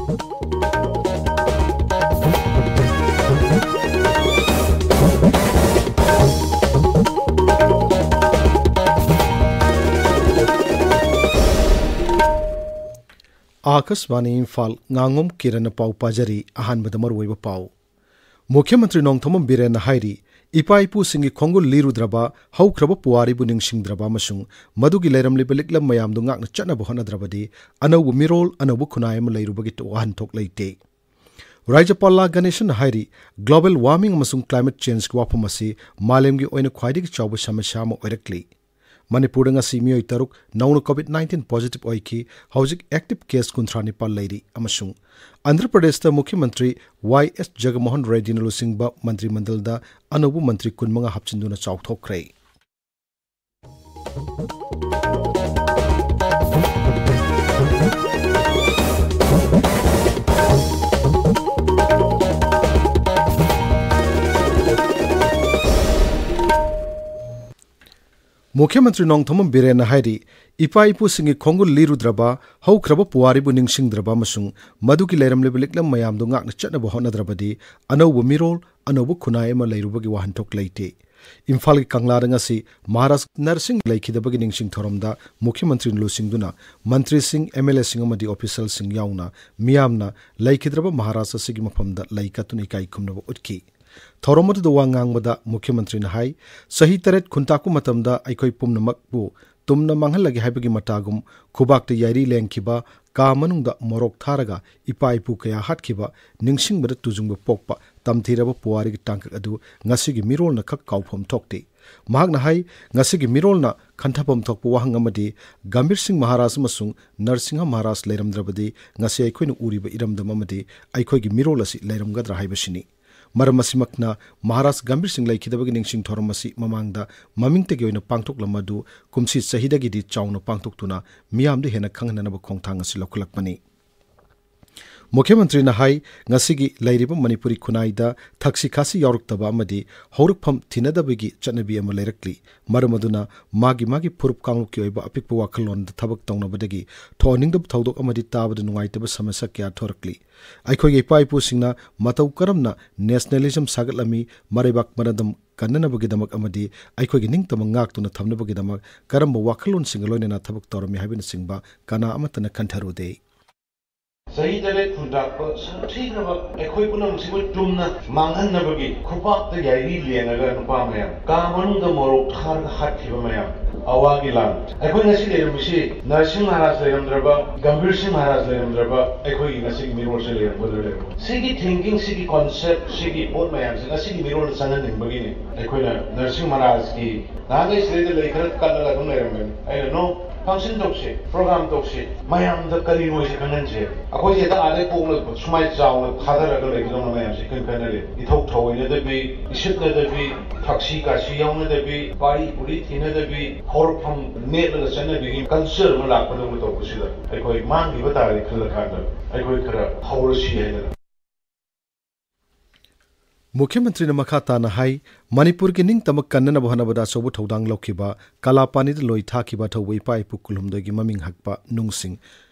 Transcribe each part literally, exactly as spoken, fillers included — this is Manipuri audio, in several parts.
ꯑꯥꯀꯥꯁꯕꯥꯅꯤ ꯏꯝꯐꯥꯜ, ꯉꯥꯉꯣꯝ ꯀꯤꯔꯟꯅ ꯄꯥꯎ ꯄꯥꯖꯔꯤ꯫ ꯑꯍꯥꯟꯕꯗ ꯃꯔꯨꯑꯣꯏꯕ ꯄꯥꯎ꯫ ꯃꯨꯈ꯭ꯌ ꯃꯟꯇ꯭ꯔꯤ ꯅꯣꯡꯊꯣꯝꯕꯝ ꯕꯤꯔꯦꯟꯅ ꯍꯥꯏꯔꯤ, ꯏꯄꯥ ꯏꯄꯨꯁꯤꯡꯒꯤ ꯈꯣꯡꯒꯨꯜ ꯂꯤꯔꯨꯗ꯭ꯔꯕ, ꯍꯧꯈ꯭ꯔꯕ ꯄꯨꯋꯥꯔꯤꯕꯨ ꯅꯤꯡꯁꯤꯡꯗ꯭ꯔꯕ ꯑꯃꯁꯨꯡ ꯃꯗꯨꯒꯤ ꯂꯩꯔꯝꯂꯤꯕ ꯂꯤꯛꯂꯝ ꯃꯌꯥꯝꯗꯨ ꯉꯥꯛꯅ ꯆꯠꯅꯕ ꯍꯣꯠꯅꯗ꯭ꯔꯕꯗꯤ ꯑꯅꯧꯕ ꯃꯤꯔꯣꯜ, ꯑꯅꯧꯕ ꯈꯨꯟꯅꯥꯏ ꯑꯃ ꯂꯩꯔꯨꯕꯒꯤ ꯋꯥꯍꯟꯊꯣꯛ ꯂꯩꯇꯦ꯫ ꯔꯥꯖ꯭ꯌꯄꯥꯜ ꯂꯥ ꯒꯅꯦꯁꯟꯅ ꯍꯥꯏꯔꯤ, global warming ꯑꯃꯁꯨꯡ climate changeꯒꯤ ꯋꯥꯐꯝ ꯑꯁꯤ ꯃꯥꯂꯦꯝꯒꯤ ꯑꯣꯏꯅ ꯈ꯭ꯋꯥꯏꯗꯒꯤ ꯆꯥꯎꯕ ꯁꯃꯁ꯭ꯌꯥ ꯑꯃ ꯑꯣꯏꯔꯛꯂꯤ꯫ ꯃꯅꯤꯄꯨꯔꯗ ꯉꯁꯤ ꯃꯤꯑꯣꯏ ꯇꯔꯨꯛ ꯅꯧꯅ COVID nineteen positive ꯑꯣꯏꯈꯤ꯫ ꯍꯧꯖꯤꯛ active case ꯀꯨꯟꯊ꯭ꯔꯥ ꯅꯤꯄꯥꯜ ꯂꯩꯔꯤ꯫ ꯑꯃꯁꯨꯡ ꯑꯟꯙ꯭ꯔ ꯄ꯭ꯔꯗꯦꯁꯇ ꯃꯨꯈ꯭ꯌ ꯃꯟꯇ꯭ꯔꯤ ꯋꯥꯏ ꯑꯦꯁ ꯖꯒꯟꯃꯣꯍꯟ ꯔꯦꯗ꯭ꯗꯤꯅ ꯂꯨꯆꯤꯡꯕ ꯃꯟꯇ꯭ꯔꯤ ꯃꯟꯗꯜꯗ ꯑꯅꯧꯕ ꯃꯟꯇ꯭ꯔꯤ ꯀꯨꯟꯃꯉꯥ ꯍꯥꯞꯆꯤꯟꯗꯨꯅ ꯆꯥꯎꯊꯣꯛꯈ꯭ꯔꯦ꯫ ꯃꯨꯈ꯭ꯌ ꯃꯟꯇ꯭ꯔꯤ ꯅꯣꯡꯊꯣꯝꯕꯝ ꯕꯤꯔꯦꯟꯅ ꯍꯥꯏꯔꯤ, ꯏꯄꯥ ꯏꯄꯨꯁꯤꯡꯒꯤ ꯈꯣꯡꯒꯨꯜ ꯂꯤꯔꯨꯗ꯭ꯔꯕ, ꯍꯧꯈ꯭ꯔꯕ ꯄꯨꯋꯥꯔꯤꯕꯨ ꯅꯤꯡꯁꯤꯡꯗ꯭ꯔꯕ ꯑꯃꯁꯨꯡ ꯃꯗꯨꯒꯤ ꯂꯩꯔꯝꯂꯤꯕ ꯂꯤꯛꯂꯝ ꯃꯌꯥꯝꯗꯨ ꯉꯥꯛꯅ ꯆꯠꯅꯕ ꯍꯣꯠꯅꯗ꯭ꯔꯕꯗꯤ ꯑꯅꯧꯕ ꯃꯤꯔꯣꯜ, ꯑꯅꯧꯕ ꯈꯨꯟꯅꯥꯏ ꯑꯃ ꯂꯩꯔꯨꯕꯒꯤ ꯋꯥꯍꯟꯊꯣꯛ ꯂꯩꯇꯦ꯫ ꯏꯝꯐꯥꯜꯒꯤ ꯀꯪꯂꯥꯗ ꯉꯁꯤ ꯃꯍꯥꯔꯥꯖ ꯅꯔꯁꯤꯡ ꯂꯩꯈꯤꯗꯕꯒꯤ ꯅꯤꯡꯁꯤꯡ ꯊꯧꯔꯝꯗ ꯃꯨꯈ꯭ꯌ ꯃꯟꯇ꯭ꯔꯤꯅ ꯂꯨꯆꯤꯡꯗꯨꯅ ꯃꯟꯇ꯭ꯔꯤꯁꯤꯡ, ꯑꯦꯝ ꯑꯦꯜ ꯑꯦꯁꯤꯡ ꯑꯃꯗꯤ ꯑꯣꯐꯤꯁꯤꯌꯦꯜꯁꯤꯡ ꯌꯥꯎꯅ ꯃꯤꯌꯥꯝꯅ ꯂꯩꯈꯤꯗ꯭ꯔꯕ ꯃꯍꯥꯔꯥꯖ ꯑꯁꯤꯒꯤ ꯃꯐꯝꯗ ꯂꯩ ꯀꯠꯇꯨꯅ ꯏꯀꯥꯏ ꯈꯨꯝꯅꯕ ꯎꯠꯈꯤ꯫ ꯊꯧꯔꯝ ꯑꯗꯨꯗ ꯋꯥ ꯉꯥꯡꯕꯗ ꯃꯨꯈ꯭ꯌ ꯃꯟꯇ꯭ꯔꯤꯅ ꯍꯥꯏ, ꯆꯍꯤ ꯇꯔꯦꯠ ꯈꯨꯟꯇꯥꯛꯄ ꯃꯇꯝꯗ ꯑꯩꯈꯣꯏ ꯄꯨꯝꯅꯃꯛꯄꯨ ꯇꯨꯝꯅ ꯃꯥꯡꯍꯜꯂꯒꯦ ꯍꯥꯏꯕꯒꯤ ꯃꯇꯥꯒꯨꯝ ꯈꯨꯕꯥꯛꯇ ꯌꯥꯏꯔꯤ ꯂꯦꯡꯈꯤꯕ, ꯀꯥ ꯃꯅꯨꯡꯗ ꯃꯣꯔꯣꯛ ꯊꯥꯔꯒ ꯏꯄꯥ ꯏꯄꯨ ꯀꯌꯥ ꯍꯥꯠꯈꯤꯕ, ꯅꯤꯡꯁꯤꯡꯕꯗ ꯇꯨꯖꯨꯡꯕ ꯄꯣꯛꯄ ꯇꯝꯊꯤꯔꯕ ꯄꯨꯋꯥꯔꯤꯒꯤ ꯇꯥꯡꯀꯛ ꯑꯗꯨ ꯉꯁꯤꯒꯤ ꯃꯤꯔꯣꯜꯅ ꯈꯛ ꯀꯥꯎꯐꯝ ꯊꯣꯛꯇꯦ꯫ ꯃꯍꯥꯛꯅ ꯍꯥꯏ, ꯉꯁꯤꯒꯤ ꯃꯤꯔꯣꯜꯅ ꯈꯟꯊꯐꯝ ꯊꯣꯛꯄ ꯋꯥꯍꯪ ꯑꯃꯗꯤ ꯒꯝꯚꯤꯔ ꯁꯤꯡ ꯃꯍꯥꯔꯥꯖ ꯑꯃꯁꯨꯡ ꯅꯔꯁꯤꯡꯍ ꯃꯍꯥꯔꯥꯖ ꯂꯩꯔꯝꯗ꯭ꯔꯕꯗꯤ ꯉꯁꯤ ꯑꯩꯈꯣꯏꯅ ꯎꯔꯤꯕ ꯏꯔꯝꯗꯝ ꯑꯃꯗꯤ ꯑꯩꯈꯣꯏꯒꯤ ꯃꯤꯔꯣꯜ ꯑꯁꯤ ꯂꯩꯔꯝꯒꯗ꯭ꯔꯥ ꯍꯥꯏꯕꯁꯤꯅꯤ꯫ ꯃꯔꯝ ꯑꯁꯤꯃꯛꯅ ꯃꯍꯥꯔꯥꯖ ꯒꯝꯚꯤꯔ ꯁꯤꯡ ꯂꯩꯈꯤꯗꯕꯒꯤ ꯅꯤꯡꯁꯤꯡ ꯊꯧꯔꯝ ꯑꯁꯤ ꯃꯃꯥꯡꯗ ꯃꯃꯤꯡꯇꯒꯤ ꯑꯣꯏꯅ ꯄꯥꯡꯊꯣꯛꯂꯝꯕ ꯑꯗꯨ ꯀꯨꯝꯁꯤ ꯆꯍꯤꯗꯒꯤꯗꯤ ꯆꯥꯎꯅ ꯄꯥꯡꯊꯣꯛꯇꯨꯅ ꯃꯤꯌꯥꯝꯗ ꯍꯦꯟꯅ ꯈꯪꯍꯟꯅꯅꯕ ꯈꯣꯡꯊꯥꯡ ꯑꯁꯤ ꯂꯧꯈꯠꯂꯛꯄꯅꯤ꯫ ꯃꯨꯈ꯭ꯌ ꯃꯟꯇ꯭ꯔꯤꯅ ꯍꯥꯏ, ꯉꯁꯤꯒꯤ ꯂꯩꯔꯤꯕ ꯃꯅꯤꯄꯨꯔꯤ ꯈꯨꯟꯅꯥꯏꯗ ꯊꯛꯁꯤ ꯈꯥꯁꯤ ꯌꯥꯎꯔꯛꯇꯕ ꯑꯃꯗꯤ ꯍꯧꯔꯛꯐꯝ ꯊꯤꯅꯗꯕꯒꯤ ꯆꯠꯅꯕꯤ ꯑꯃ ꯂꯩꯔꯛꯂꯤ꯫ ꯃꯔꯝ ꯑꯗꯨꯅ ꯃꯥꯒꯤ ꯃꯥꯒꯤ ꯐꯨꯔꯨꯞ ꯀꯥꯡꯂꯨꯞꯀꯤ ꯑꯣꯏꯕ ꯑꯄꯤꯛꯄ ꯋꯥꯈꯜꯂꯣꯟꯗ ꯊꯕꯛ ꯇꯧꯅꯕꯗꯒꯤ ꯊꯣꯛꯍꯟꯅꯤꯡꯗꯕ ꯊꯧꯗꯣꯛ ꯑꯃꯗꯤ ꯇꯥꯕꯗ ꯅꯨꯡꯉꯥꯏꯇꯕ ꯁꯃꯁ꯭ꯌꯥ ꯀꯌꯥ ꯊꯣꯔꯛꯂꯤ꯫ ꯑꯩꯈꯣꯏꯒꯤ ꯏꯄꯥ ꯏꯄꯨꯁꯤꯡꯅ ꯃꯇꯧ ꯀꯔꯝꯅ nationalism ꯁꯥꯒꯠꯂꯝꯃꯤ, ꯃꯔꯩꯕꯥꯛ ꯃꯔꯗꯝ ꯀꯟꯅꯅꯕꯒꯤꯗꯃꯛ ꯑꯃꯗꯤ ꯑꯩꯈꯣꯏꯒꯤ ꯅꯤꯡꯇꯝꯕ ꯉꯥꯛꯇꯨꯅ ꯊꯝꯅꯕꯒꯤꯗꯃꯛ ꯀꯔꯝꯕ ꯋꯥꯈꯜꯂꯣꯟꯁꯤꯡꯒ ꯂꯣꯏꯅꯅ ꯊꯕꯛ ꯇꯧꯔꯝꯃꯤ ꯍꯥꯏꯕꯅꯆꯤꯡꯕ ꯀꯅꯥ ꯑꯃꯠꯇꯅ ꯈꯟꯊꯔꯨꯗꯦ꯫ ꯆꯍꯤ ꯇꯔꯦꯠ ꯈꯨꯟꯇꯥꯛꯄ ꯁꯥꯊꯤꯈ꯭ꯔꯕ ꯑꯩꯈꯣꯏ ꯄꯨꯝꯅꯃꯛꯁꯤꯕꯨ ꯆꯨꯝꯅ ꯃꯥꯡꯍꯟꯅꯕꯒꯤ ꯈꯨꯄꯥꯛꯇ ꯌꯥꯏꯔꯤ ꯂꯦꯡꯉꯒ ꯅꯨꯄꯥ ꯃꯌꯥꯝ, ꯀꯥ ꯃꯅꯨꯡꯗ ꯃꯣꯔꯣꯛ ꯊꯥꯔꯒ ꯍꯥꯠꯈꯤꯕ ꯃꯌꯥꯝ, ꯑꯋꯥꯒꯤ ꯂꯥꯟ꯫ ꯑꯩꯈꯣꯏ ꯉꯁꯤ ꯂꯩꯔꯝꯃꯤꯁꯤ ꯅꯔꯁꯤꯡ ꯃꯍꯥꯔꯥꯖ ꯂꯩꯔꯝꯗ꯭ꯔꯕ, ꯒꯝꯚꯤꯔ ꯁꯤꯡ ꯃꯍꯥꯔꯥꯖ ꯂꯩꯔꯝꯗ꯭ꯔꯕ ꯑꯩꯈꯣꯏꯒꯤ ꯉꯁꯤꯒꯤ ꯃꯤꯔꯣꯜꯁꯦ ꯂꯩꯔꯝꯒꯗ꯭ꯔꯥ ꯂꯩꯔꯝꯃꯣꯏ? ꯁꯤꯒꯤ thinking, ꯁꯤꯒꯤ concept, ꯁꯤꯒꯤ ꯄꯣꯠ ꯃꯌꯥꯝꯁꯦ ꯉꯁꯤꯒꯤ ꯃꯤꯔꯣꯜꯗ ꯆꯪꯍꯟꯅꯤꯡꯕꯒꯤꯅꯤ꯫ ꯑꯩꯈꯣꯏꯅ ꯅꯔꯁꯤꯡ ꯃꯍꯥꯔꯥꯖꯀꯤ ꯅꯍꯥꯟꯈꯩ ꯁꯤꯗꯩꯗ ꯂꯩ ꯈꯔ ꯀꯠꯂꯒ ꯑꯗꯨꯝ ꯂꯩꯔꯝꯕꯅꯤ꯫ ꯑꯩꯅ, "No, function ꯇꯧꯁꯤ, program ꯇꯧꯁꯤ, ꯃꯌꯥꯝꯗ ꯀꯔꯤꯅꯣꯁꯦ ꯈꯪꯍꯟꯁꯦ꯫ ꯑꯩꯈꯣꯏꯁꯦ ꯍꯦꯛꯇ ꯑꯥꯗꯩ ꯄꯣꯛꯂꯛꯄ ꯁꯨꯃꯥꯏ ꯆꯥꯎꯅ ꯊꯥꯗꯔꯒ ꯂꯩꯒꯗꯧꯅ ꯃꯌꯥꯝꯁꯦ ꯏꯈꯟ ꯈꯟꯅꯔꯦ꯫ ꯏꯊꯧ ꯊꯧꯑꯣꯏꯅꯗꯕꯤ, ꯏꯁꯤꯠꯅꯗꯕꯤ, ꯊꯛꯁꯤ ꯈꯥꯁꯤ ꯌꯥꯎꯅꯗꯕꯤ, ꯄꯥꯔꯤ ꯄꯨꯔꯤ ꯊꯤꯅꯗꯕꯤ, ꯍꯧꯔꯛꯐꯝ ꯅꯦꯠꯂꯒ ꯆꯠꯅꯕꯤꯒꯤ culture ꯑꯃ ꯂꯥꯛꯄꯗꯧꯅ ꯇꯧꯕꯁꯤꯗ ꯑꯩꯈꯣꯏ ꯃꯥꯡꯈꯤꯕ ꯇꯥꯔꯦ ꯈꯜꯂꯀꯥꯟꯗ ꯑꯩꯈꯣꯏ ꯈꯔ ꯍꯧꯔꯁꯤ" ꯍꯥꯏꯗꯅ꯫ ꯃꯨꯈ꯭ꯌ ꯃꯟꯇ꯭ꯔꯤꯅ ꯃꯈꯥ ꯇꯥꯅ ꯍꯥꯏ, ꯃꯅꯤꯄꯨꯔꯒꯤ ꯅꯤꯡꯇꯝꯕ ꯀꯟꯅꯅꯕ ꯍꯣꯠꯅꯕꯗ ꯑꯆꯧꯕ ꯊꯧꯗꯥꯡ ꯂꯧꯈꯤꯕ, ꯀꯂꯥꯄꯥꯅꯤꯗ ꯂꯣꯏ ꯊꯥꯈꯤꯕ ꯑꯊꯧꯕ ꯏꯄꯥ ꯏꯄꯨ ꯀꯨꯟꯍꯨꯝꯗꯣꯏꯒꯤ ꯃꯃꯤꯡ ꯍꯛꯄ ꯅꯨꯡꯁꯤꯡ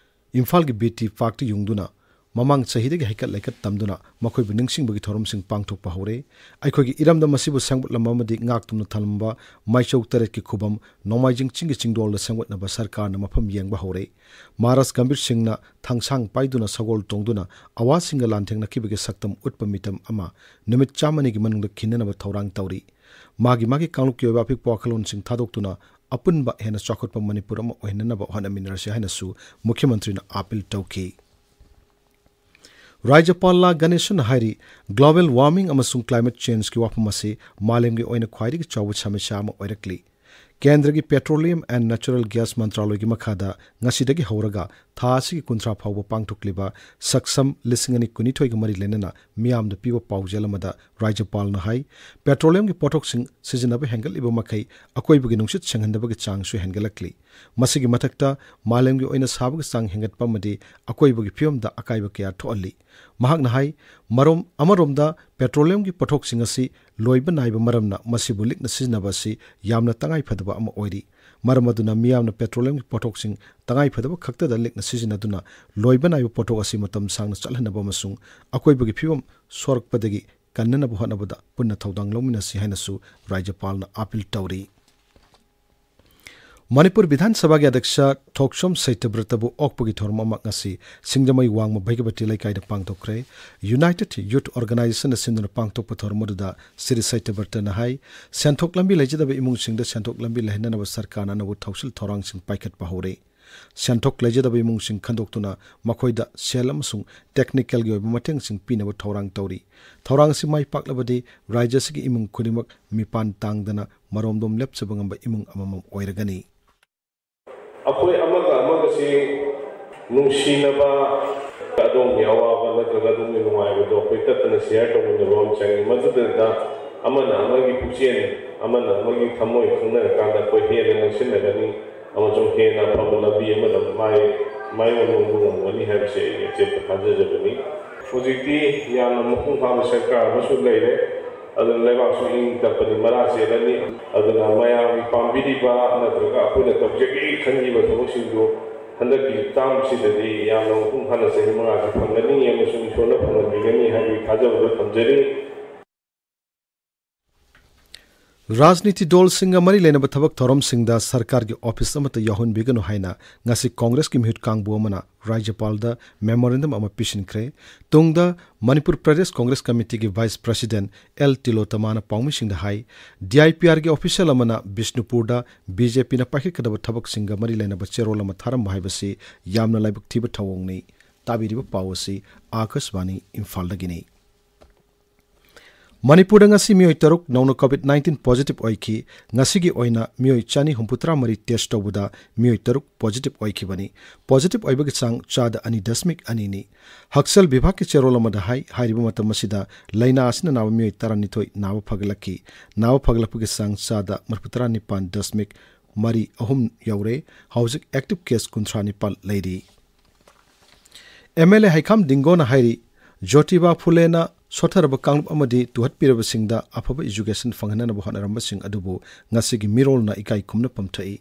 ꯏꯝꯐꯥꯜꯒꯤ ꯕꯤ ꯇꯤ ꯄꯥꯔꯛꯇ ꯌꯨꯡꯗꯨꯅ ꯃꯃꯥꯡ ꯆꯍꯤꯗꯒꯤ ꯍꯩꯀꯠ ꯂꯩꯀꯠ ꯇꯝꯗꯨꯅ ꯃꯈꯣꯏꯕꯨ ꯅꯤꯡꯁꯤꯡꯕꯒꯤ ꯊꯧꯔꯝꯁꯤꯡ ꯄꯥꯡꯊꯣꯛꯄ ꯍꯧꯔꯦ꯫ ꯑꯩꯈꯣꯏꯒꯤ ꯏꯔꯝꯗꯝ ꯑꯁꯤꯕꯨ ꯁꯦꯝꯒꯠꯂꯝꯕ ꯑꯃꯗꯤ ꯉꯥꯛꯇꯨꯅ ꯊꯝꯂꯝꯕ ꯃꯥꯏꯆꯧ ꯇꯔꯦꯠꯀꯤ ꯈꯨꯕꯝ ꯅꯣꯡꯃꯥꯏꯖꯤꯡ ꯆꯤꯡꯒꯤ ꯆꯤꯡꯗꯣꯜꯗ ꯁꯦꯝꯒꯠꯅꯕ ꯁꯔꯀꯥꯔꯅ ꯃꯐꯝ ꯌꯦꯡꯕ ꯍꯧꯔꯦ꯫ ꯃꯍꯥꯔꯥꯖ ꯒꯝꯚꯤꯔ ꯁꯤꯡꯅ ꯊꯥꯡꯁꯥꯡ ꯄꯥꯏꯗꯨꯅ ꯁꯒꯣꯜ ꯇꯣꯡꯗꯨꯅ ꯑꯋꯥꯁꯤꯡꯒ ꯂꯥꯟꯊꯦꯡꯅꯈꯤꯕꯒꯤ ꯁꯛꯇꯝ ꯎꯠꯄ ꯃꯤꯇꯝ ꯑꯃ ꯅꯨꯃꯤꯠ ꯆꯥꯝꯃꯅꯤꯒꯤ ꯃꯅꯨꯡꯗ ꯈꯤꯟꯅꯅꯕ ꯊꯧꯔꯥꯡ ꯇꯧꯔꯤ꯫ ꯃꯥꯒꯤ ꯃꯥꯒꯤ ꯀꯥꯡꯂꯨꯞꯀꯤ ꯑꯣꯏꯕ ꯑꯄꯤꯛꯄ ꯋꯥꯈꯜꯂꯣꯟꯁꯤꯡ ꯊꯥꯗꯣꯛꯇꯨꯅ ꯑꯄꯨꯟꯕ ꯍꯦꯟꯅ ꯆꯥꯎꯈꯠꯄ ꯃꯅꯤꯄꯨꯔ ꯑꯃ ꯑꯣꯏꯍꯟꯅꯅꯕ ꯍꯣꯠꯅꯃꯤꯟꯅꯔꯁꯤ ꯍꯥꯏꯅꯁꯨ ꯃꯨꯈ꯭ꯌ ꯃꯟꯇ꯭ꯔꯤꯅ ꯑꯥꯄꯤꯜ ꯇꯧꯈꯤ꯫ ꯔꯥꯖ꯭ꯌꯄꯥꯜ ꯂꯥ ꯒꯅꯦꯁꯟꯅ ꯍꯥꯏꯔꯤ, global warming ꯑꯃꯁꯨꯡ climate changeꯀꯤ ꯋꯥꯐꯝ ꯑꯁꯤ ꯃꯥꯂꯦꯝꯒꯤ ꯑꯣꯏꯅ ꯈ꯭ꯋꯥꯏꯗꯒꯤ ꯆꯥꯎꯕ ꯁꯃꯁ꯭ꯌꯥ ꯑꯃ ꯑꯣꯏꯔꯛꯂꯤ꯫ ꯀꯦꯟꯗ꯭ꯔꯒꯤ Petroleum and Natural Gas ꯃꯟꯇ꯭ꯔꯥꯂꯣꯏꯒꯤ ꯃꯈꯥꯗ ꯉꯁꯤꯗꯒꯤ ꯍꯧꯔꯒ ꯊꯥ ꯑꯁꯤꯒꯤ ꯀꯨꯟꯊ꯭ꯔꯥ ꯐꯥꯎꯕ ꯄꯥꯡꯊꯣꯛꯂꯤꯕ ꯁꯛꯁꯝ ꯂꯤꯁꯤꯡ ꯑꯅꯤ ꯀꯨꯟꯅꯤꯊꯣꯏꯒ ꯃꯔꯤ ꯂꯩꯅꯅ ꯃꯤꯌꯥꯝꯗ ꯄꯤꯕ ꯄꯥꯎꯖꯦꯜ ꯑꯃꯗ ꯔꯥꯖ꯭ꯌꯄꯥꯜꯅ ꯍꯥꯏ, ꯄꯦꯇ꯭ꯔꯣꯂꯤꯌꯝꯒꯤ ꯄꯣꯠꯊꯣꯛꯁꯤꯡ ꯁꯤꯖꯤꯟꯅꯕ ꯍꯦꯟꯒꯠꯂꯤꯕ ꯃꯈꯩ ꯑꯀꯣꯏꯕꯒꯤ ꯅꯨꯡꯁꯤꯠ ꯁꯦꯡꯍꯟꯗꯕꯒꯤ ꯆꯥꯡꯁꯨ ꯍꯦꯟꯒꯠꯂꯛꯂꯤ꯫ ꯃꯁꯤꯒꯤ ꯃꯊꯛꯇ ꯃꯥꯂꯦꯝꯒꯤ ꯑꯣꯏꯅ ꯁꯥꯕꯒꯤ ꯆꯥꯡ ꯍꯦꯟꯒꯠꯄ ꯑꯃꯗꯤ ꯑꯀꯣꯏꯕꯒꯤ ꯐꯤꯕꯝꯗ ꯑꯀꯥꯏꯕ ꯀꯌꯥ ꯊꯣꯛꯍꯜꯂꯤ꯫ ꯃꯍꯥꯛꯅ ꯍꯥꯏ, ꯃꯔꯣꯝ-, ꯑꯃꯔꯣꯝꯗ ꯄꯦꯇ꯭ꯔꯣꯂꯤꯌꯝꯒꯤ ꯄꯣꯠꯊꯣꯛꯁꯤꯡ ꯑꯁꯤ ꯂꯣꯏꯕ ꯅꯥꯏꯕ ꯃꯔꯝꯅ ꯃꯁꯤꯕꯨ ꯂꯤꯛꯅ ꯁꯤꯖꯤꯟꯅꯕ ꯑꯁꯤ ꯌꯥꯝꯅ ꯇꯉꯥꯏ ꯐꯗꯕ ꯑꯃ ꯑꯣꯏꯔꯤ꯫ ꯃꯔꯝ ꯑꯗꯨꯅ ꯃꯤꯌꯥꯝꯅ ꯄꯦꯇ꯭ꯔꯣꯂꯤꯌꯝꯒꯤ ꯄꯣꯠꯊꯣꯛꯁꯤꯡ ꯇꯉꯥꯏ ꯐꯗꯕ ꯈꯛꯇꯗ ꯂꯤꯛꯅ ꯁꯤꯖꯤꯟꯅꯗꯨꯅ ꯂꯣꯏꯕ ꯅꯥꯏꯕ ꯄꯣꯠꯊꯣꯛ ꯑꯁꯤ ꯃꯇꯝ ꯁꯥꯡꯅ ꯆꯠꯍꯟꯅꯕ ꯑꯃꯁꯨꯡ ꯑꯀꯣꯏꯕꯒꯤ ꯐꯤꯕꯝ ꯁꯣꯔꯛꯄꯗꯒꯤ ꯀꯟꯅꯅꯕ ꯍꯣꯠꯅꯕꯗ ꯄꯨꯟꯅ ꯊꯧꯗꯥꯡ ꯂꯧꯃꯤꯟꯅꯁꯤ ꯍꯥꯏꯅꯁꯨ ꯔꯥꯖ꯭ꯌꯄꯥꯜꯅ ꯑꯥꯄꯤꯜ ꯇꯧꯔꯤ꯫ ꯃꯅꯤꯄꯨꯔ ꯕꯤꯙꯥꯟ ꯁꯚꯥꯒꯤ ꯑꯗ꯭ꯌꯛꯁ ꯊꯣꯛꯆꯣꯝ ꯁꯇ꯭ꯌꯕ꯭ꯔꯇꯕꯨ ꯑꯣꯛꯄꯒꯤ ꯊꯧꯔꯝ ꯑꯃ ꯉꯁꯤ ꯁꯤꯡꯖꯃꯩ ꯋꯥꯡꯃ ꯚꯩꯒꯕꯇꯤ ꯂꯩꯀꯥꯏꯗ ꯄꯥꯡꯊꯣꯛꯈ꯭ꯔꯦ꯫ United Youth Organizationꯅ ꯁꯤꯟꯗꯨꯅ ꯄꯥꯡꯊꯣꯛꯄ ꯊꯧꯔꯝ ꯑꯗꯨꯗ ꯁ꯭ꯔꯤ ꯁꯇ꯭ꯌꯕ꯭ꯔꯇꯅ ꯍꯥꯏ, ꯁꯦꯟꯊꯣꯛ ꯂꯝꯕꯤ ꯂꯩꯖꯗꯕ ꯏꯃꯨꯡꯁꯤꯡꯗ ꯁꯦꯟꯊꯣꯛ ꯂꯝꯕꯤ ꯂꯩꯍꯟꯅꯅꯕ ꯁꯔꯀꯥꯔꯅ ꯑꯅꯧꯕ ꯊꯧꯁꯤꯜ ꯊꯧꯔꯥꯡꯁꯤꯡ ꯄꯥꯏꯈꯠꯄ ꯍꯧꯔꯦ꯫ ꯁꯦꯟꯊꯣꯛ ꯂꯩꯖꯗꯕ ꯏꯃꯨꯡꯁꯤꯡ ꯈꯟꯗꯣꯛꯇꯨꯅ ꯃꯈꯣꯏꯗ ꯁꯦꯜ ꯑꯃꯁꯨꯡ technicalꯒꯤ ꯑꯣꯏꯕ ꯃꯇꯦꯡꯁꯤꯡ ꯄꯤꯅꯕ ꯊꯧꯔꯥꯡ ꯇꯧꯔꯤ꯫ ꯊꯧꯔꯥꯡ ꯑꯁꯤ ꯃꯥꯏ ꯄꯥꯛꯂꯕꯗꯤ ꯔꯥꯖ꯭ꯌ ꯑꯁꯤꯒꯤ ꯏꯃꯨꯡ ꯈꯨꯗꯤꯡꯃꯛ ꯃꯤꯄꯥꯟ ꯇꯥꯡꯗꯅ ꯃꯔꯣꯝꯗꯣꯝ ꯂꯦꯞꯆꯕ ꯉꯝꯕ ꯏꯃꯨꯡ ꯑꯃꯃꯝ ꯑꯣꯏꯔꯒꯅꯤ꯫ ꯑꯩꯈꯣꯏ ꯑꯃꯒ ꯑꯃꯒꯁꯤ ꯅꯨꯡꯁꯤꯅꯕ, ꯑꯗꯣꯝꯒꯤ ꯑꯋꯥꯕ ꯅꯠꯇ꯭ꯔꯒ ꯑꯗꯣꯝꯒꯤ ꯅꯨꯡꯉꯥꯏꯕꯗꯣ ꯑꯩꯈꯣꯏ ꯇꯠꯇꯅ share ꯇꯧꯃꯤꯟꯅꯕ ꯑꯃ ꯆꯪꯉꯤ꯫ ꯃꯗꯨꯗ ꯑꯃꯅ ꯑꯃꯒꯤ ꯄꯨꯛꯆꯦꯜ, ꯑꯃꯅ ꯑꯃꯒꯤ ꯊꯃꯣꯏ ꯈꯪꯅꯔꯀꯥꯟꯗ ꯑꯩꯈꯣꯏ ꯍꯦꯟꯅ ꯅꯛꯁꯤꯟꯅꯒꯅꯤ ꯑꯃꯁꯨꯡ ꯍꯦꯟꯅ ꯑꯐꯕ ꯂꯝꯕꯤ ꯑꯃꯗ ꯃꯥꯏ, ꯃꯥꯏ ꯑꯣꯟꯕ ꯉꯝꯒꯅꯤ ꯍꯥꯏꯕꯁꯦ ꯑꯩꯒꯤ ꯑꯆꯦꯠꯄ ꯊꯥꯖꯖꯕꯅꯤ꯫ ꯍꯧꯖꯤꯛꯇꯤ ꯌꯥꯝꯅ ꯃꯄꯨꯡ ꯐꯥꯕ ꯁꯔꯀꯥꯔ ꯑꯃꯁꯨ ꯂꯩꯔꯦ꯫ ꯑꯗꯨꯅ ꯂꯩꯕꯥꯛꯁꯨ ꯏꯪ ꯇꯞꯄꯗꯤ ꯃꯔꯥ ꯆꯦꯜꯂꯅꯤ꯫ ꯑꯗꯨꯅ ꯃꯌꯥꯝꯒꯤ ꯄꯥꯝꯕꯤꯔꯤꯕ ꯅꯠꯇ꯭ꯔꯒ ꯑꯩꯈꯣꯏꯅ ꯇꯧꯖꯒꯦ ꯈꯟꯈꯤꯕ ꯊꯕꯛꯁꯤꯡꯗꯨ ꯍꯟꯗꯛꯀꯤ termꯁꯤꯗꯗꯤ ꯌꯥꯝꯅ ꯃꯄꯨꯡ ꯐꯥꯅ ꯆꯍꯤ ꯃꯉꯥꯁꯤ ꯐꯪꯒꯅꯤ ꯑꯃꯁꯨꯡ ꯏꯁꯣꯔꯅ ꯐꯪꯍꯟꯕꯤꯒꯅꯤ ꯍꯥꯏꯕꯒꯤ ꯊꯥꯖꯕꯗꯨ ꯊꯝꯖꯔꯤ꯫ ꯔꯥꯖꯅꯤꯇꯤ ꯗꯜꯁꯤꯡꯒ ꯃꯔꯤ ꯂꯩꯅꯕ ꯊꯕꯛ ꯊꯧꯔꯝꯁꯤꯡꯗ ꯁꯔꯀꯥꯔꯒꯤ ꯑꯣꯐꯤꯁ ꯑꯃꯠꯇ ꯌꯥꯎꯍꯟꯕꯤꯒꯅꯨ ꯍꯥꯏꯅ ꯉꯁꯤ ꯀꯣꯡꯒ꯭ꯔꯦꯁꯀꯤ ꯃꯤꯍꯨꯠ ꯀꯥꯡꯕꯨ ꯑꯃꯅ ꯔꯥꯖ꯭ꯌꯄꯥꯜꯗ memorandum ꯑꯃ ꯄꯤꯁꯤꯟꯈ꯭ꯔꯦ꯫ ꯇꯨꯡꯗ ꯃꯅꯤꯄꯨꯔ ꯄ꯭ꯔꯗꯦꯁ ꯀꯣꯡꯒ꯭ꯔꯦꯁ ꯀꯃꯤꯇꯤꯒꯤ vice president ꯑꯦꯜ ꯇꯤꯂꯣꯇꯃꯥꯅ ꯄꯥꯎꯃꯤꯁꯤꯡꯗ ꯍꯥꯏ, DIPRꯒꯤ official ꯑꯃꯅ ꯕꯤꯁꯅꯨꯄꯨꯔꯗ BJPꯅ ꯄꯥꯏꯈꯠꯀꯗꯕ ꯊꯕꯛꯁꯤꯡꯒ ꯃꯔꯤ ꯂꯩꯅꯕ ꯆꯦꯔꯣꯜ ꯑꯃ ꯊꯥꯔꯝꯕ ꯍꯥꯏꯕꯁꯤ ꯌꯥꯝꯅ ꯂꯥꯏꯕꯛ ꯊꯤꯕ ꯊꯧꯑꯣꯡꯅꯤ꯫ ꯇꯥꯕꯤꯔꯤꯕ ꯄꯥꯎ ꯑꯁꯤ ꯑꯥꯀꯥꯁꯕꯥꯅꯤ ꯏꯝꯐꯥꯜꯗꯒꯤꯅꯤ꯫ ꯃꯅꯤꯄꯨꯔꯗ ꯉꯁꯤ ꯃꯤꯑꯣꯏ ꯇꯔꯨꯛ ꯅꯧꯅ COVID nineteen positive ꯑꯣꯏꯈꯤ꯫ ꯉꯁꯤꯒꯤ ꯑꯣꯏꯅ ꯃꯤꯑꯣꯏ ꯆꯅꯤ ꯍꯨꯝꯐꯨꯇꯔꯥ ꯃꯔꯤ test ꯇꯧꯕꯗ ꯃꯤꯑꯣꯏ ꯇꯔꯨꯛ positive ꯑꯣꯏꯈꯤꯕꯅꯤ꯫ Positive ꯑꯣꯏꯕꯒꯤ ꯆꯥꯡ ꯆꯥꯗ ꯑꯅꯤ ꯗꯁꯃꯤꯛ ꯑꯅꯤꯅꯤ꯫ ꯍꯛꯁꯦꯜ ꯕꯤꯚꯥꯒꯀꯤ ꯆꯦꯔꯣꯜ ꯑꯃꯗ ꯍꯥꯏ, ꯍꯥꯏꯔꯤꯕ ꯃꯇꯝ ꯑꯁꯤꯗ ꯂꯥꯏꯅꯥ ꯑꯁꯤꯅ ꯅꯥꯕ ꯃꯤꯑꯣꯏ ꯇꯔꯥꯅꯤꯊꯣꯏ ꯅꯥꯕ ꯐꯒꯠꯂꯛꯈꯤ꯫ ꯅꯥꯕ ꯐꯒꯠꯂꯛꯄꯒꯤ ꯆꯥꯡ ꯆꯥꯗ ꯃꯔꯤꯐꯨꯇꯔꯥ ꯅꯤꯄꯥꯟ ꯗꯁꯃꯤꯛ ꯃꯔꯤ ꯑꯍꯨꯝ ꯌꯧꯔꯦ꯫ ꯍꯧꯖꯤꯛ active case ꯀꯨꯟꯊ꯭ꯔꯥ ꯅꯤꯄꯥꯟ ꯂꯩꯔꯤ꯫ MLA ꯍꯩꯈꯥꯝ ꯗꯤꯡꯒꯣꯅ ꯍꯥꯏꯔꯤ, ꯖꯣꯇꯤꯕꯥ ꯐꯨꯂꯦꯅ ꯁꯣꯠꯊꯔꯕ ꯀꯥꯡꯂꯨꯞ ꯑꯃꯗꯤ ꯇꯨꯍꯠꯄꯤꯔꯕꯁꯤꯡꯗ ꯑꯐꯕ education ꯐꯪꯍꯟꯅꯕ ꯍꯣꯠꯅꯔꯝꯕꯁꯤꯡ ꯑꯗꯨꯕꯨ ꯉꯁꯤꯒꯤ ꯃꯤꯔꯣꯜꯅ ꯏꯀꯥꯏ ꯈꯨꯝꯅꯐꯝ ꯊꯣꯛꯏ꯫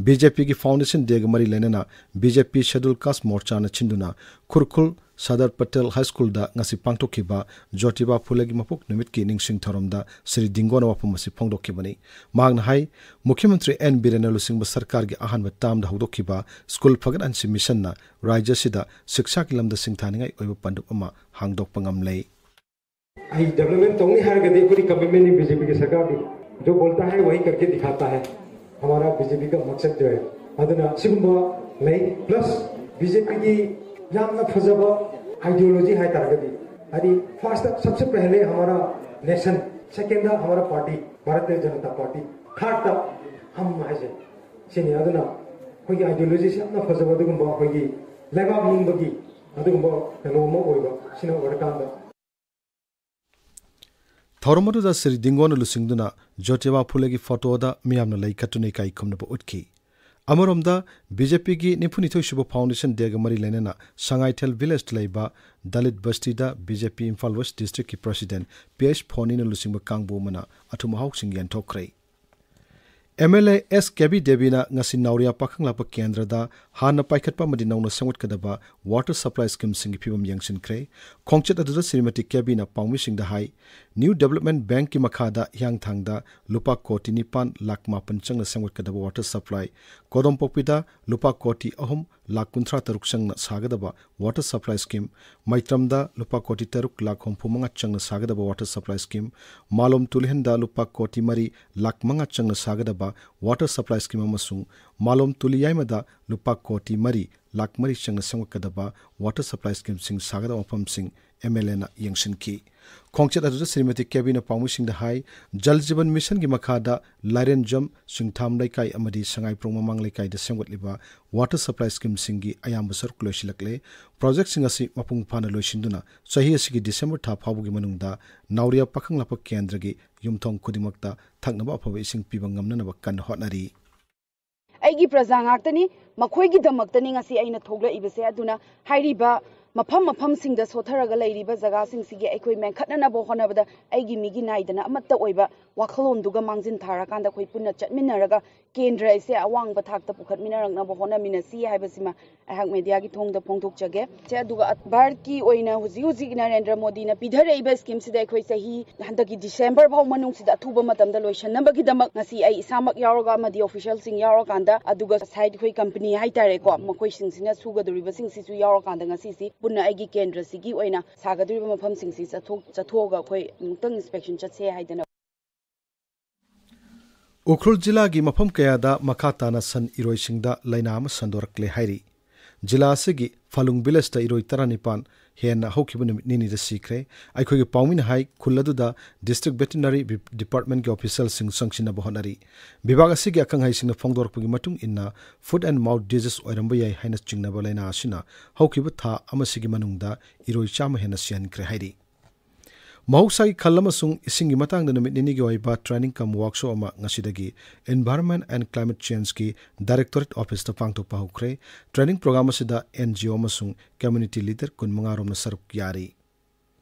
BJPꯒꯤ foundation dayꯒ ꯃꯔꯤ ꯂꯩꯅꯅ BJP Scheduled Caste ꯃꯣꯔꯆꯥꯅ ꯁꯤꯟꯗꯨꯅ ꯈꯨꯔꯈꯨꯜ ꯁꯔꯗꯥꯔ ꯄꯇꯦꯜ ꯍꯥꯏ ꯁ꯭ꯀꯨꯜꯗ ꯉꯁꯤ ꯄꯥꯡꯊꯣꯛꯈꯤꯕ ꯖꯣꯇꯤꯕꯥ ꯐꯨꯂꯦꯒꯤ ꯃꯄꯣꯛ ꯅꯨꯃꯤꯠꯀꯤ ꯅꯤꯡꯁꯤꯡ ꯊꯧꯔꯝꯗ ꯁ꯭ꯔꯤ ꯗꯤꯡꯒꯣꯅ ꯋꯥꯐꯝ ꯑꯁꯤ ꯐꯣꯡꯗꯣꯛꯈꯤꯕꯅꯤ꯫ ꯃꯍꯥꯛꯅ ꯍꯥꯏ, ꯃꯨꯈ꯭ꯌ ꯃꯟꯇ꯭ꯔꯤ ꯑꯦꯟ ꯕꯤꯔꯦꯟꯅ ꯂꯨꯆꯤꯡꯕ ꯁꯔꯀꯥꯔꯒꯤ ꯑꯍꯥꯟꯕ termꯗ ꯍꯧꯗꯣꯛꯈꯤꯕ ꯁ꯭ꯀꯨꯜ ꯐꯒꯠꯍꯟꯁꯤ ꯃꯤꯁꯟꯅ ꯔꯥꯖ꯭ꯌ ꯑꯁꯤꯗ ꯁꯤꯛꯁꯥꯒꯤ ꯂꯝꯗ ꯁꯤꯡꯊꯥꯅꯤꯡꯉꯥꯏ ꯑꯣꯏꯕ ꯄꯥꯟꯗꯝ ꯑꯃ ꯍꯥꯡꯗꯣꯛꯄ ꯉꯝꯂꯦ꯫ ꯑꯩ development ꯇꯧꯅꯤ ꯍꯥꯏꯔꯒꯗꯤ ꯑꯩꯈꯣꯏꯗꯤ commitmentꯅꯤ BJPꯒꯤ ꯁꯔꯀꯥꯔꯒꯤ꯫ जो बोलता है वही करके दिखाता है, हमारा BJP का मकसद जो है꯫ ꯑꯗꯨꯅ ꯁꯤꯒꯨꯝꯕ ꯂꯩ꯫ Plus BJPꯒꯤ ꯌꯥꯝꯅ ꯐꯖꯕ ideology ꯍꯥꯏ ꯇꯥꯔꯒꯗꯤ, ꯍꯥꯏꯗꯤ first सबसे पहले हमारा nation, secondꯗ हमारा party भारतीय जनता पार्टी, thirdꯇ हम ꯍꯥꯏꯁꯦ ꯁꯤꯅꯤ꯫ ꯑꯗꯨꯅ ꯑꯩꯈꯣꯏꯒꯤ ideologyꯁꯤ ꯌꯥꯝꯅ ꯐꯖꯕ, ꯑꯗꯨꯒꯨꯝꯕ ꯑꯩꯈꯣꯏꯒꯤ ꯂꯩꯕꯥꯛ ꯅꯤꯡꯕꯒꯤ ꯑꯗꯨꯒꯨꯝꯕ ꯀꯩꯅꯣ ꯑꯃ ꯑꯣꯏꯕ꯫ ꯁꯤꯅ ꯑꯣꯏꯔꯀꯥꯟꯗ ꯊꯧꯔꯝ ꯑꯗꯨꯗ ꯁ꯭ꯔꯤ ꯗꯤꯡꯒꯣꯅ ꯂꯨꯆꯤꯡꯗꯨꯅ ꯖꯣꯇꯤꯕꯥ ꯐꯨꯂꯦꯒꯤ ꯐꯣꯇꯣꯗ ꯃꯤꯌꯥꯝꯅ ꯂꯩ ꯀꯠꯇꯨꯅ ꯏꯀꯥꯏ ꯈꯨꯝꯅꯕ ꯎꯠꯈꯤ꯫ ꯑꯃꯔꯣꯝꯗ, BJPꯒꯤ ꯅꯤꯐꯨꯅꯤꯊꯣꯏ ꯁꯨꯕ foundation dayꯒ ꯃꯔꯤ ꯂꯩꯅꯅ ꯁꯉꯥꯏꯊꯦꯜ villageꯇ ꯂꯩꯕ ꯗꯂꯤꯠ ꯕꯁꯇꯤꯗ BJP ꯏꯝꯐꯥꯜ West districtꯀꯤ president ꯄꯤ ꯑꯩꯆ ꯐꯣꯅꯤꯅ ꯂꯨꯆꯤꯡꯕ ꯀꯥꯡꯕꯨ ꯑꯃꯅ ꯑꯊꯨꯝ ꯑꯍꯥꯎꯁꯤꯡ ꯌꯦꯟꯊꯣꯛꯈ꯭ꯔꯦ꯫ MLA ꯑꯦꯁ ꯀꯦꯕꯤ ꯗꯦꯕꯤꯅ ꯉꯁꯤ ꯅꯥꯎꯔꯤꯌꯥ ꯄꯥꯈꯪꯂꯥꯛꯄ ꯀꯦꯟꯗ꯭ꯔꯗ ꯍꯥꯟꯅ ꯄꯥꯏꯈꯠꯄ ꯑꯃꯗꯤ ꯅꯧꯅ ꯁꯦꯝꯒꯠꯀꯗꯕ water supply schemeꯁꯤꯡꯒꯤ ꯐꯤꯕꯝ ꯌꯦꯡꯁꯤꯟꯈ꯭ꯔꯦ꯫ ꯈꯣꯡꯆꯠ ꯑꯗꯨꯗ ꯁ꯭ꯔꯤꯃꯇꯤ ꯀꯦꯕꯤꯅ ꯄꯥꯎꯃꯤꯁꯤꯡꯗ ꯍꯥꯏ, New Development Bankꯀꯤ ꯃꯈꯥꯗ ꯍꯤꯌꯥꯡꯊꯥꯡꯗ ꯂꯨꯄꯥ ꯀꯣꯇꯤ ꯅꯤꯄꯥꯟ ꯂꯥꯈ ꯃꯥꯄꯟ ꯆꯪꯅ ꯁꯦꯝꯒꯠꯀꯗꯕ water supply, ꯀꯣꯗꯣꯝꯄꯣꯛꯄꯤꯗ ꯂꯨꯄꯥ ꯀꯣꯇꯤ ꯑꯍꯨꯝ ꯂꯥꯈ ꯀꯨꯟꯊ꯭ꯔꯥ ꯇꯔꯨꯛ ꯆꯪꯅ ꯁꯥꯒꯗꯕ water supply scheme, ꯃꯩꯇ꯭ꯔꯝꯗ ꯂꯨꯄꯥ ꯀꯣꯇꯤ ꯇꯔꯨꯛ ꯂꯥꯈ ꯍꯨꯝꯐꯨ ꯃꯉꯥ ꯆꯪꯅ ꯁꯥꯒꯗꯕ water supply scheme, ꯃꯥꯂꯣꯝ ꯇꯨꯂꯤꯍꯟꯗ ꯂꯨꯄꯥ ꯀꯣꯇꯤ ꯃꯔꯤ ꯂꯥꯈ ꯃꯉꯥ ꯆꯪꯅ ꯁꯥꯒꯗꯕ water supply scheme ꯑꯃꯁꯨꯡ ꯃꯥꯂꯣꯝ ꯇꯨꯂꯤꯌꯥꯏꯃꯗ ꯂꯨꯄꯥ ꯀꯣꯇꯤ ꯃꯔꯤ ꯂꯥꯈ ꯃꯔꯤ ꯆꯪꯅ ꯁꯦꯝꯒꯠꯀꯗꯕ water supply schemeꯁꯤꯡ ꯁꯥꯒꯗꯕ ꯃꯐꯝꯁꯤꯡ MLAꯅ ꯌꯦꯡꯁꯤꯟꯈꯤ꯫ ꯈꯣꯡꯆꯠ ꯑꯗꯨꯗ ꯁ꯭ꯔꯤꯃꯇꯤ ꯀꯦꯕꯤꯅ ꯄꯥꯎꯃꯤꯁꯤꯡꯗ ꯍꯥꯏ, ꯖꯜ ꯖꯤꯕꯟ ꯃꯤꯁꯟꯒꯤ ꯃꯈꯥꯗ ꯂꯥꯏꯔꯦꯟꯖꯝ, ꯁꯤꯡꯊꯥꯝ ꯂꯩꯀꯥꯏ ꯑꯃꯗꯤ ꯁꯉꯥꯏꯄ꯭ꯔꯧ ꯃꯃꯥꯡ ꯂꯩꯀꯥꯏꯗ ꯁꯦꯝꯒꯠꯂꯤꯕ ꯋꯥꯇꯔ ꯁꯄ꯭ꯂꯥꯏ ꯁ꯭ꯀꯤꯝꯁꯤꯡꯒꯤ ꯑꯌꯥꯝꯕ ꯁꯔꯨꯛ ꯂꯣꯏꯁꯤꯜꯂꯛꯂꯦ꯫ ꯄ꯭ꯔꯣꯖꯦꯛꯁꯤꯡ ꯑꯁꯤ ꯃꯄꯨꯡ ꯐꯥꯅ ꯂꯣꯏꯁꯤꯟꯗꯨꯅ ꯆꯍꯤ ꯑꯁꯤꯒꯤ ꯗꯤꯁꯦꯝꯕꯔ ꯊꯥ ꯐꯥꯎꯕꯒꯤ ꯃꯅꯨꯡꯗ ꯅꯥꯎꯔꯤꯌꯥ ꯄꯥꯈꯪꯂꯥꯛꯄ ꯀꯦꯟꯗ꯭ꯔꯒꯤ ꯌꯨꯝꯊꯣꯡ ꯈꯨꯗꯤꯡꯃꯛꯇ ꯊꯛꯅꯕ ꯑꯐꯕ ꯏꯁꯤꯡ ꯄꯤꯕ ꯉꯝꯅꯅꯕ ꯀꯟꯅ ꯍꯣꯠꯅꯔꯤ꯫ ꯑꯩꯒꯤ ꯄ꯭ꯔꯖꯥ ꯉꯥꯛꯇꯅꯤ, ꯃꯈꯣꯏꯒꯤꯗꯃꯛꯇꯅꯤ ꯉꯁꯤ ꯑꯩꯅ ꯊꯣꯛꯂꯛꯏꯕꯁꯦ꯫ ꯑꯗꯨꯅ ꯍꯥꯏꯔꯤꯕ ꯃꯐꯝ ꯃꯐꯝꯁꯤꯡꯗ ꯁꯣꯠꯊꯔꯒ ꯂꯩꯔꯤꯕ ꯖꯒꯥꯁꯤꯡꯁꯤꯒꯤ ꯑꯩꯈꯣꯏ ꯃꯦꯟꯈꯠꯅꯅꯕ ꯍꯣꯠꯅꯕꯗ ꯑꯩꯒꯤ ꯃꯤꯒꯤ ꯅꯥꯏꯗꯅ ꯑꯃꯠꯇ ꯑꯣꯏꯕ ꯋꯥꯈꯜꯂꯣꯟꯗꯨꯒ ꯃꯥꯡꯖꯤꯟ ꯊꯥꯔꯀꯥꯟꯗ ꯑꯩꯈꯣꯏ ꯄꯨꯟꯅ ꯆꯠꯃꯤꯟꯅꯔꯒ ꯀꯦꯟꯗ꯭ꯔ ꯑꯁꯦ ꯑꯋꯥꯡꯕ ꯊꯥꯛꯇ ꯄꯨꯈꯠꯃꯤꯟꯅꯔꯛꯅꯕ ꯍꯣꯠꯅꯃꯤꯟꯅꯁꯤ ꯍꯥꯏꯕꯁꯤꯃ ꯑꯩꯍꯥꯛ ꯃꯦꯗꯤꯌꯥꯒꯤ ꯊꯣꯡꯗ ꯐꯣꯡꯗꯣꯛꯆꯒꯦ꯫ ꯁꯦ, ꯑꯗꯨꯒ ꯚꯥꯔꯠꯀꯤ ꯑꯣꯏꯅ ꯍꯧꯖꯤꯛ ꯍꯧꯖꯤꯛ ꯅꯔꯦꯟꯗ꯭ꯔ ꯃꯣꯗꯤꯅ ꯄꯤꯊꯔꯛꯏꯕ ꯁ꯭ꯀꯤꯝꯁꯤꯗ ꯑꯩꯈꯣꯏ ꯆꯍꯤ ꯍꯟꯗꯛꯀꯤ ꯗꯤꯁꯦꯝꯕꯔ ꯐꯥꯎ ꯃꯅꯨꯡꯁꯤꯗ ꯑꯊꯨꯕ ꯃꯇꯝꯗ ꯂꯣꯏꯁꯤꯟꯅꯕꯒꯤꯗꯃꯛ ꯉꯁꯤ ꯑꯩ ꯏꯁꯥꯃꯛ ꯌꯥꯎꯔꯒ ꯑꯃꯗꯤ ꯑꯣꯐꯤꯁꯤꯌꯦꯜꯁꯤꯡ ꯌꯥꯎꯔꯀꯥꯟꯗ, ꯑꯗꯨꯒ ꯁꯥꯏꯠ ꯑꯩꯈꯣꯏ ꯀꯝꯄꯅꯤ ꯍꯥꯏꯇꯥꯔꯦꯀꯣ, ꯃꯈꯣꯏꯁꯤꯡꯁꯤꯅ ꯁꯨꯒꯗꯧꯔꯤꯕꯁꯤꯡꯁꯤꯁꯨ ꯌꯥꯎꯔꯀꯥꯟꯗ ꯉꯁꯤꯁꯤ ꯄꯨꯟꯅ ꯑꯩꯒꯤ ꯀꯦꯟꯗ꯭ꯔꯁꯤꯒꯤ ꯑꯣꯏꯅ ꯁꯥꯒꯗꯧꯔꯤꯕ ꯃꯐꯝꯁꯤꯡꯁꯤ ꯆꯠꯊꯣꯛ-, ꯆꯠꯊꯣꯛꯑꯒ ꯑꯩꯈꯣꯏ ꯑꯃꯨꯛꯇꯪ ꯏꯟꯁꯄꯦꯛꯁꯟ ꯆꯠꯁꯦ ꯍꯥꯏꯗꯅ꯫ ꯎꯈ꯭ꯔꯨꯜ ꯖꯤꯂꯥꯒꯤ ꯃꯐꯝ ꯀꯌꯥꯗ ꯃꯈꯥ ꯇꯥꯅ ꯁꯟ ꯏꯔꯣꯏꯁꯤꯡꯗ ꯂꯥꯏꯅꯥ ꯑꯃ ꯁꯟꯗꯣꯔꯛꯂꯦ ꯍꯥꯏꯔꯤ꯫ ꯖꯤꯂꯥ ꯑꯁꯤꯒꯤ ꯐꯂꯨꯡ ꯚꯤꯂꯦꯖꯇ ꯏꯔꯣꯏ ꯇꯔꯥꯅꯤꯄꯥꯟ ꯍꯦꯟꯅ ꯍꯧꯈꯤꯕ ꯅꯨꯃꯤꯠ ꯅꯤꯅꯤꯗ ꯁꯤꯈ꯭ꯔꯦ꯫ ꯑꯩꯈꯣꯏꯒꯤ ꯄꯥꯎꯃꯤꯅ ꯍꯥꯏ, ꯈꯨꯜ ꯑꯗꯨꯗ ꯗꯤꯁꯇ꯭ꯔꯤꯛ ꯚꯦꯇꯤꯅꯔꯤ ꯕꯤ-, ꯗꯤꯄꯥꯔꯠꯃꯦꯟꯒꯤ ꯑꯣꯐꯤꯁꯤꯌꯦꯜꯁꯤꯡ ꯆꯪꯁꯤꯟꯅꯕ ꯍꯣꯠꯅꯔꯤ꯫ ꯕꯤꯚꯥꯒ ꯑꯁꯤꯒꯤ ꯑꯈꯪ ꯑꯍꯩꯁꯤꯡꯅ ꯐꯣꯡꯗꯣꯔꯛꯄꯒꯤ ꯃꯇꯨꯡ ꯏꯟꯅ, ꯐꯨꯠ ꯑꯦꯟ ꯃꯥꯎꯠ ꯗꯤꯖꯤꯖ ꯑꯣꯏꯔꯝꯕ ꯌꯥꯏ ꯍꯥꯏꯅ ꯆꯤꯡꯅꯕ ꯂꯥꯏꯅꯥ ꯑꯁꯤꯅ ꯍꯧꯈꯤꯕ ꯊꯥ ꯑꯃꯁꯤꯒꯤ ꯃꯅꯨꯡꯗ ꯏꯔꯣꯏ ꯆꯥꯝꯃ ꯍꯦꯟꯅ ꯁꯤꯍꯟꯈ꯭ꯔꯦ ꯍꯥꯏꯔꯤ꯫ ꯃꯍꯧꯁꯥꯒꯤ ꯈꯜ ꯑꯃꯁꯨꯡ ꯏꯁꯤꯡꯒꯤ ꯃꯇꯥꯡꯗ ꯅꯨꯃꯤꯠ ꯅꯤꯅꯤꯒꯤ ꯑꯣꯏꯕ training cum workshop ꯑꯃ ꯉꯁꯤꯗꯒꯤ Environment and Climate Changeꯀꯤ Directorate Officeꯇ ꯄꯥꯡꯊꯣꯛꯄ ꯍꯧꯈ꯭ꯔꯦ꯫ Training program ꯑꯁꯤꯗ NGO ꯑꯃꯁꯨꯡ community leader ꯀꯨꯟꯃꯉꯥ ꯔꯣꯝꯅ ꯁꯔꯨꯛ ꯌꯥꯔꯤ꯫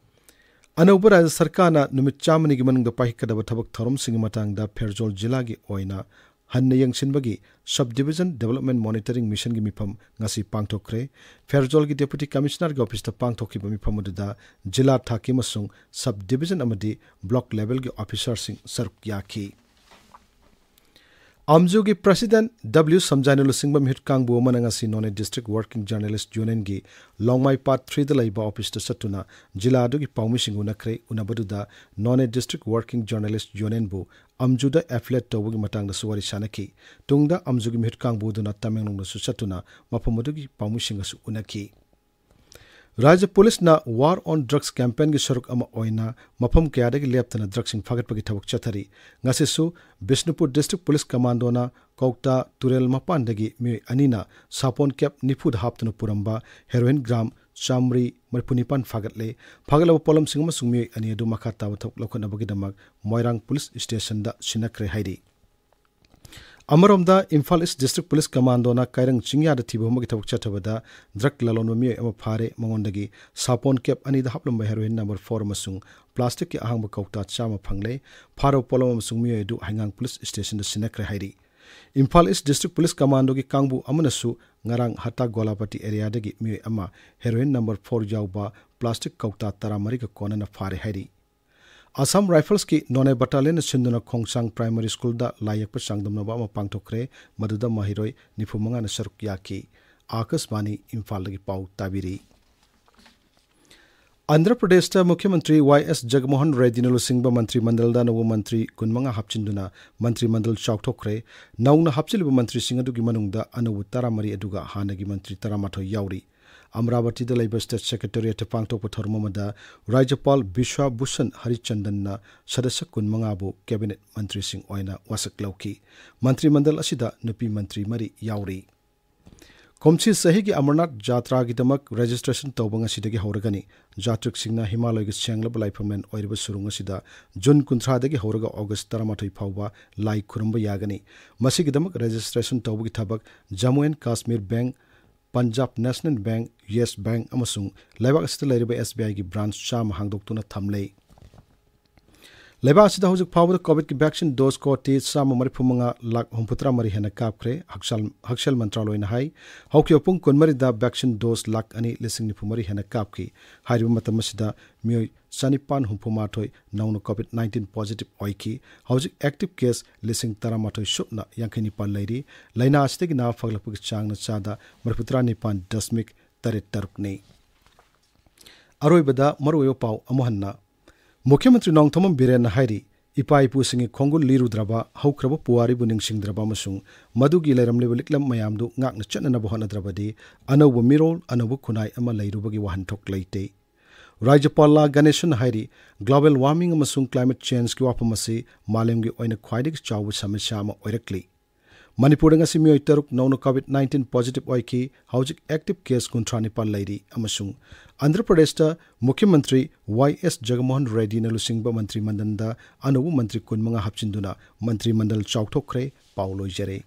ꯑꯅꯧꯕ ꯔꯥꯖ꯭ꯌ ꯁꯔꯀꯥꯔꯅ ꯅꯨꯃꯤꯠ ꯆꯥꯝꯃꯅꯤꯒꯤ ꯃꯅꯨꯡꯗ ꯄꯥꯏꯈꯠꯀꯗꯕ ꯊꯕꯛ ꯊꯧꯔꯝꯁꯤꯡꯒꯤ ꯃꯇꯥꯡꯗ ꯐꯦꯔꯖꯣꯜ ꯖꯤꯂꯥꯒꯤ ꯑꯣꯏꯅ ꯍꯟꯅ ꯌꯦꯡꯁꯤꯟꯕꯒꯤ Sub Division Development Monitoring Missionꯒꯤ ꯃꯤꯐꯝ ꯉꯁꯤ ꯄꯥꯡꯊꯣꯛꯈ꯭ꯔꯦ꯫ ꯐꯦꯔꯖꯣꯜꯒꯤ Deputy Commissionerꯒꯤ officeꯇ ꯄꯥꯡꯊꯣꯛꯈꯤꯕ ꯃꯤꯐꯝ ꯑꯗꯨꯗ ꯖꯤꯂꯥ ꯊꯥꯛꯀꯤ ꯑꯃꯁꯨꯡ sub division ꯑꯃꯗꯤ block levelꯒꯤ officerꯁꯤꯡ ꯁꯔꯨꯛ ꯌꯥꯈꯤ꯫ ꯑꯝꯖꯨꯒꯤ President W ꯁꯝꯖꯥꯏꯅ ꯂꯨꯆꯤꯡꯕ ꯃꯤꯍꯨꯠ ꯀꯥꯡꯕꯨ ꯑꯃꯅ ꯉꯁꯤ Noney District Working Journalist Unionꯒꯤ ꯂꯣꯡꯃꯥꯏ Part threeꯗ ꯂꯩꯕ officeꯇ ꯆꯠꯇꯨꯅ ꯖꯤꯂꯥ ꯑꯗꯨꯒꯤ ꯄꯥꯎꯃꯤꯁꯤꯡ ꯎꯅꯈ꯭ꯔꯦ꯫ ꯎꯅꯕꯗꯨꯗ Noney District Working Journalist Unionꯕꯨ ꯑꯝꯖꯨꯗ affiliate ꯇꯧꯕꯒꯤ ꯃꯇꯥꯡꯗꯁꯨ ꯋꯥꯔꯤ ꯁꯥꯅꯈꯤ꯫ ꯇꯨꯡꯗ ꯑꯝꯖꯨꯒꯤ ꯃꯤꯍꯨꯠ ꯀꯥꯡꯕꯨ ꯑꯗꯨꯅ ꯇꯃꯦꯡꯂꯣꯡꯗꯁꯨ ꯆꯠꯇꯨꯅ ꯃꯐꯝ ꯑꯗꯨꯒꯤ ꯄꯥꯎꯃꯤꯁꯤꯡꯒꯁꯨ ꯎꯅꯈꯤ꯫ ꯔꯥꯖ꯭ꯌ ꯄꯨꯂꯤꯁꯅ War on Drugs campaignꯒꯤ ꯁꯔꯨꯛ ꯑꯃ ꯑꯣꯏꯅ ꯃꯐꯝ ꯀꯌꯥꯗꯒꯤ ꯂꯦꯞꯇꯅ ꯗ꯭ꯔꯒꯁꯤꯡ ꯐꯥꯒꯠꯄꯒꯤ ꯊꯕꯛ ꯆꯠꯊꯔꯤ꯫ ꯉꯁꯤꯁꯨ ꯕꯤꯁꯅꯨꯄꯨꯔ ꯗꯤꯁꯇ꯭ꯔꯤꯛ ꯄꯨꯂꯤꯁ ꯀꯃꯥꯟꯗꯣꯅ ꯀꯧꯇꯥ ꯇꯨꯔꯦꯜ ꯃꯄꯥꯟꯗꯒꯤ ꯃꯤꯑꯣꯏ ꯑꯅꯤꯅ ꯁꯥꯄꯣꯟ ꯀꯦꯞ ꯅꯤꯐꯨꯗ ꯍꯥꯞꯇꯨꯅ ꯄꯨꯔꯝꯕ ꯍꯦꯔꯣꯏꯟ ꯒ꯭ꯔꯥꯝ ꯆꯥꯃꯔꯤ ꯃꯔꯤꯐꯨ ꯅꯤꯄꯥꯟ ꯐꯥꯒꯠꯂꯦ꯫ ꯐꯥꯒꯠꯂꯕ ꯄꯣꯠꯂꯝꯁꯤꯡ ꯑꯃꯁꯨꯡ ꯃꯤꯑꯣꯏ ꯑꯅꯤ ꯑꯗꯨ ꯃꯈꯥ ꯇꯥꯕ ꯊꯕꯛ ꯂꯧꯈꯠꯅꯕꯒꯤꯗꯃꯛ ꯃꯣꯏꯔꯥꯡ ꯄꯨꯂꯤꯁ ꯁ꯭ꯇꯦꯁꯟꯗ ꯁꯤꯟꯅꯈ꯭ꯔꯦ ꯍꯥꯏꯔꯤ꯫ ꯑꯃꯔꯣꯝꯗ, ꯏꯝꯐꯥꯜ ꯏꯁ ꯗꯤꯁꯇ꯭ꯔꯤꯛ ꯄꯨꯂꯤꯁ ꯀꯃꯥꯟꯗꯣꯅ ꯀꯥꯏꯔꯪ ꯆꯤꯡꯌꯥꯗ ꯊꯤꯕ ꯍꯨꯝꯕꯒꯤ ꯊꯕꯛ ꯆꯠꯊꯕꯗ ꯗ꯭ꯔꯒ ꯂꯂꯣꯟꯕ ꯃꯤꯑꯣꯏ ꯑꯃ ꯐꯥꯔꯦ꯫ ꯃꯉꯣꯟꯗꯒꯤ ꯁꯥꯄꯣꯟ ꯀꯦꯞ ꯑꯅꯤꯗ ꯍꯥꯞꯂꯝꯕ ꯍꯦꯔꯣꯏꯟ ꯅꯝꯕꯔ ꯐꯣꯔ ꯑꯃꯁꯨꯡ ꯄ꯭ꯂꯥꯁꯇꯤꯛꯀꯤ ꯑꯍꯥꯡꯕ ꯀꯧꯇꯥ ꯆꯥꯝꯃ ꯐꯪꯂꯦ꯫ ꯐꯥꯔꯕ ꯄꯣꯠꯂꯝ ꯑꯃꯁꯨꯡ ꯃꯤꯑꯣꯏ ꯑꯗꯨ ꯍꯩꯉꯥꯡ ꯄꯨꯂꯤꯁ ꯁ꯭ꯇꯦꯁꯟꯗ ꯁꯤꯟꯅꯈ꯭ꯔꯦ ꯍꯥꯏꯔꯤ꯫ ꯏꯝꯐꯥꯜ ꯏꯁ ꯗꯤꯁꯇ꯭ꯔꯤꯛ ꯄꯨꯂꯤꯁ ꯀꯃꯥꯟꯗꯣꯒꯤ ꯀꯥꯡꯕꯨ ꯑꯃꯅꯁꯨ ꯉꯔꯥꯡ ꯍꯇꯥ ꯒꯣꯂꯥꯄꯇꯤ ꯑꯦꯔꯤꯌꯥꯗꯒꯤ ꯃꯤꯑꯣꯏ ꯑꯃ ꯍꯦꯔꯣꯏꯟ ꯅꯝꯕꯔ ꯐꯣꯔ ꯌꯥꯎꯕ ꯄ꯭ꯂꯥꯁꯇꯤꯛ ꯀꯧꯇꯥ ꯇꯔꯥꯃꯔꯤꯒ ꯀꯣꯟꯅꯅ ꯐꯥꯔꯦ ꯍꯥꯏꯔꯤ꯫ ꯑꯁꯥꯝ ꯔꯥꯏꯐꯜꯁꯀꯤ ꯅꯣꯅꯦ ꯕꯠꯇꯥꯂꯤꯌꯟꯅ ꯁꯤꯟꯗꯨꯅ ꯈꯣꯡꯁꯥꯡ ꯄ꯭ꯔꯥꯏꯃꯔꯤ ꯁ꯭ꯀꯨꯜꯗ ꯂꯥꯏ ꯌꯦꯛꯄ ꯆꯥꯡꯗꯝꯅꯕ ꯑꯃ ꯄꯥꯡꯊꯣꯛꯈ꯭ꯔꯦ꯫ ꯃꯗꯨꯗ ꯃꯍꯩꯔꯣꯏ ꯅꯤꯐꯨ ꯃꯉꯥꯅ ꯁꯔꯨꯛ ꯌꯥꯈꯤ꯫ ꯑꯥꯀꯥꯁꯕꯥꯅꯤ ꯏꯝꯐꯥꯜꯗꯒꯤ ꯄꯥꯎ ꯇꯥꯕꯤꯔꯤ꯫ ꯑꯟꯙ꯭ꯔ ꯄ꯭ꯔꯗꯦꯁꯇ ꯃꯨꯈ꯭ꯌ ꯃꯟꯇ꯭ꯔꯤ ꯋꯥꯏ ꯑꯦꯁ ꯖꯒꯃꯣꯍꯟ ꯔꯦꯗ꯭ꯗꯤꯅ ꯂꯨꯆꯤꯡꯕ ꯃꯟꯇ꯭ꯔꯤ ꯃꯟꯗꯜꯗ ꯑꯅꯧꯕ ꯃꯟꯇ꯭ꯔꯤ ꯀꯨꯟꯃꯉꯥ ꯍꯥꯞꯆꯤꯟꯗꯨꯅ ꯃꯟꯇ꯭ꯔꯤ ꯃꯟꯗꯜ ꯆꯥꯎꯊꯣꯛꯈ꯭ꯔꯦ꯫ ꯅꯧꯅ ꯍꯥꯞꯆꯤꯜꯂꯤꯕ ꯃꯟꯇ꯭ꯔꯤꯁꯤꯡ ꯑꯗꯨꯒꯤ ꯃꯅꯨꯡꯗ ꯑꯅꯧꯕ ꯇꯔꯥꯃꯔꯤ ꯑꯗꯨꯒ ꯍꯥꯟꯅꯒꯤ ꯃꯟꯇ꯭ꯔꯤ ꯇꯔꯥꯃꯥꯊꯣꯏ ꯌꯥꯎꯔꯤ꯫ ꯑꯃꯔꯥꯕꯇꯤꯗ ꯂꯩꯕ ꯁ꯭ꯇꯦꯠ ꯁꯦꯀ꯭ꯔꯦꯇꯦꯔꯤꯌꯦꯠꯇ ꯄꯥꯡꯊꯣꯛꯄ ꯊꯧꯔꯝ ꯑꯃꯗ ꯔꯥꯖ꯭ꯌꯄꯥꯜ ꯕꯤꯁ꯭ꯋꯥ ꯚꯨꯁꯟ ꯍꯔꯤꯆꯟꯗꯟꯅ ꯁꯗꯁ꯭ꯌ ꯀꯨꯟꯃꯉꯥꯕꯨ ꯀꯦꯕꯤꯅꯦꯠ ꯃꯟꯇ꯭ꯔꯤꯁꯤꯡ ꯑꯣꯏꯅ ꯋꯥꯁꯛ ꯂꯧꯈꯤ꯫ ꯃꯟꯇ꯭ꯔꯤ ꯃꯟꯗꯜ ꯑꯁꯤꯗ ꯅꯨꯄꯤ ꯃꯟꯇ꯭ꯔꯤ ꯃꯔꯤ ꯌꯥꯎꯔꯤ꯫ ꯀꯨꯝꯁꯤ ꯆꯍꯤꯒꯤ ꯑꯃꯔꯅꯥꯊ ꯖꯥꯇ꯭ꯔꯥꯒꯤꯗꯃꯛ ꯔꯦꯖꯤꯁꯇ꯭ꯔꯦꯁꯟ ꯇꯧꯕ ꯉꯁꯤꯗꯒꯤ ꯍꯧꯔꯒꯅꯤ꯫ ꯖꯥꯇ꯭ꯔꯤꯛꯁꯤꯡꯅ ꯍꯤꯃꯥꯂꯣꯏꯒꯤ ꯁꯦꯡꯂꯕ ꯂꯥꯏꯐꯝꯂꯦꯟ ꯑꯣꯏꯔꯤꯕ ꯁꯨꯔꯨꯡ ꯑꯁꯤꯗ ꯖꯨꯟ ꯀꯨꯟꯊ꯭ꯔꯥꯗꯒꯤ ꯍꯧꯔꯒ ꯑꯣꯒꯁ ꯇꯔꯥꯃꯥꯊꯣꯏ ꯐꯥꯎꯕ ꯂꯥꯏ ꯈꯨꯔꯨꯝꯕ ꯌꯥꯒꯅꯤ꯫ ꯃꯁꯤꯒꯤꯗꯃꯛ ꯔꯦꯖꯤꯁꯇ꯭ꯔꯦꯁꯟ ꯇꯧꯕꯒꯤ ꯊꯕꯛ Jammu and Kashmir bank, Punjab national bank, yes bank ꯑꯃꯁꯨꯡ ꯂꯩꯕꯥꯛ ꯑꯁꯤꯗ ꯂꯩꯔꯤꯕ ꯑꯦꯁ ꯕꯤ ꯑꯥꯏꯒꯤ ꯕ꯭ꯔꯥꯟꯆ ꯆꯥꯝꯃ ꯍꯥꯡꯗꯣꯛꯇꯨꯅ ꯊꯝꯂꯦ꯫ ꯂꯩꯕꯥꯛ ꯑꯁꯤꯗ ꯍꯧꯖꯤꯛ ꯐꯥꯎꯕꯗ ꯀꯣꯚꯤꯗꯀꯤ ꯚꯦꯛꯁꯤꯟ ꯗꯣꯁ ꯀꯣꯇꯤ ꯆꯥꯝꯃ ꯃꯔꯤꯐꯨ ꯃꯉꯥ ꯂꯥꯈ ꯍꯨꯝꯐꯨꯇꯔꯥ ꯃꯔꯤ ꯍꯦꯟꯅ ꯀꯥꯞꯈ꯭ꯔꯦ꯫ ꯍꯛꯁꯦꯜ, ꯍꯛꯁꯦꯜ ꯃꯟꯇ꯭ꯔꯥꯂꯣꯏꯅ ꯍꯥꯏ, ꯍꯧꯈꯤꯕ ꯄꯨꯡ ꯀꯨꯟꯃꯔꯤꯗ ꯚꯦꯛꯁꯤꯟ ꯗꯣꯁ ꯂꯥꯈ ꯑꯅꯤ ꯂꯤꯁꯤꯡ ꯅꯤꯐꯨ ꯃꯔꯤ ꯍꯦꯟꯅ ꯀꯥꯞꯈꯤ꯫ ꯍꯥꯏꯔꯤꯕ ꯃꯇꯝ ꯑꯁꯤꯗ ꯃꯤꯑꯣꯏ ꯆꯅꯤꯄꯥꯟ ꯍꯨꯝꯐꯨ ꯃꯥꯊꯣꯏ ꯅꯧꯅ ꯀꯣꯚꯤꯗ ꯅꯥꯏꯟꯇꯤꯟ ꯄꯣꯖꯤꯇꯤꯚ ꯑꯣꯏꯈꯤ꯫ ꯍꯧꯖꯤꯛ ꯑꯦꯛꯇꯤꯚ ꯀꯦꯁ ꯂꯤꯁꯤꯡ ꯇꯔꯥꯃꯥꯊꯣꯏ ꯁꯨꯞꯅ ꯌꯥꯡꯈꯩ ꯅꯤꯄꯥꯟ ꯂꯩꯔꯤ꯫ ꯂꯥꯏꯅꯥ ꯑꯁꯤꯗꯒꯤ ꯅꯥꯕ ꯐꯒꯠꯂꯛꯄꯒꯤ ꯆꯥꯡꯅ ꯆꯥꯗ ꯃꯔꯤꯐꯨꯇꯔꯥ ꯅꯤꯄꯥꯟ ꯗꯁꯃꯤꯛ ꯇꯔꯦꯠ ꯇꯔꯨꯛꯅꯤ꯫ ꯑꯔꯣꯏꯕꯗ ꯃꯔꯨꯑꯣꯏꯕ ꯄꯥꯎ ꯑꯃꯨꯛ ꯍꯟꯅ꯫ ꯃꯨꯈ꯭ꯌ ꯃꯟꯇ꯭ꯔꯤ ꯅꯣꯡꯊꯣꯝꯕꯝ ꯕꯤꯔꯦꯟꯅ ꯍꯥꯏꯔꯤ, ꯏꯄꯥ ꯏꯄꯨꯁꯤꯡꯒꯤ ꯈꯣꯡꯒꯨꯜ ꯂꯤꯔꯨꯗ꯭ꯔꯕ, ꯍꯧꯈ꯭ꯔꯕ ꯄꯨꯋꯥꯔꯤꯕꯨ ꯅꯤꯡꯁꯤꯡꯗ꯭ꯔꯕ ꯑꯃꯁꯨꯡ ꯃꯗꯨꯒꯤ ꯂꯩꯔꯝꯂꯤꯕ ꯂꯤꯛꯂꯝ ꯃꯌꯥꯝꯗꯨ ꯉꯥꯛꯅ ꯆꯠꯅꯅꯕ ꯍꯣꯠꯅꯗ꯭ꯔꯕꯗꯤ, ꯑꯅꯧꯕ ꯃꯤꯔꯣꯜ, ꯑꯅꯧꯕ ꯈꯨꯟꯅꯥꯏ ꯑꯃ ꯂꯩꯔꯨꯕꯒꯤ ꯋꯥꯍꯟꯊꯣꯛ ꯂꯩꯇꯦ꯫ ꯔꯥꯖ꯭ꯌꯄꯥꯜ ꯂꯥ ꯒꯅꯦꯁꯟꯅ ꯍꯥꯏꯔꯤ, global warming ꯑꯃꯁꯨꯡ climate changeꯀꯤ ꯋꯥꯐꯝ ꯑꯁꯤ ꯃꯥꯂꯦꯝꯒꯤ ꯑꯣꯏꯅ ꯈ꯭ꯋꯥꯏꯗꯒꯤ ꯆꯥꯎꯕ ꯁꯃꯁ꯭ꯌꯥ ꯑꯃ ꯑꯣꯏꯔꯛꯂꯤ꯫ ꯃꯅꯤꯄꯨꯔꯗ ꯉꯁꯤ ꯃꯤꯑꯣꯏ ꯇꯔꯨꯛ ꯅꯧꯅ COVID nineteen positive ꯑꯣꯏꯈꯤ꯫ ꯍꯧꯖꯤꯛ active case ꯀꯨꯟꯊ꯭ꯔꯥ ꯅꯤꯄꯥꯟ ꯂꯩꯔꯤ ꯑꯃꯁꯨꯡ ꯑꯟꯙ꯭ꯔ ꯄ꯭ꯔꯗꯦꯁꯇ ꯃꯨꯈ꯭ꯌ ꯃꯟꯇ꯭ꯔꯤ ꯋꯥꯏ ꯑꯦꯁ ꯖꯒꯟꯃꯣꯍꯟ ꯔꯦꯗ꯭ꯗꯤꯅ ꯂꯨꯆꯤꯡꯕ ꯃꯟꯇ꯭ꯔꯤ ꯃꯟꯗꯜꯗ ꯑꯅꯧꯕ ꯃꯟꯇ꯭ꯔꯤ ꯀꯨꯟꯃꯉꯥ ꯍꯥꯞꯆꯤꯟꯗꯨꯅ ꯃꯟꯇ꯭ꯔꯤ ꯃꯟꯗꯜ ꯆꯥꯎꯊꯣꯛꯈ꯭ꯔꯦ꯫ ꯄꯥꯎ ꯂꯣꯏꯖꯔꯦ꯫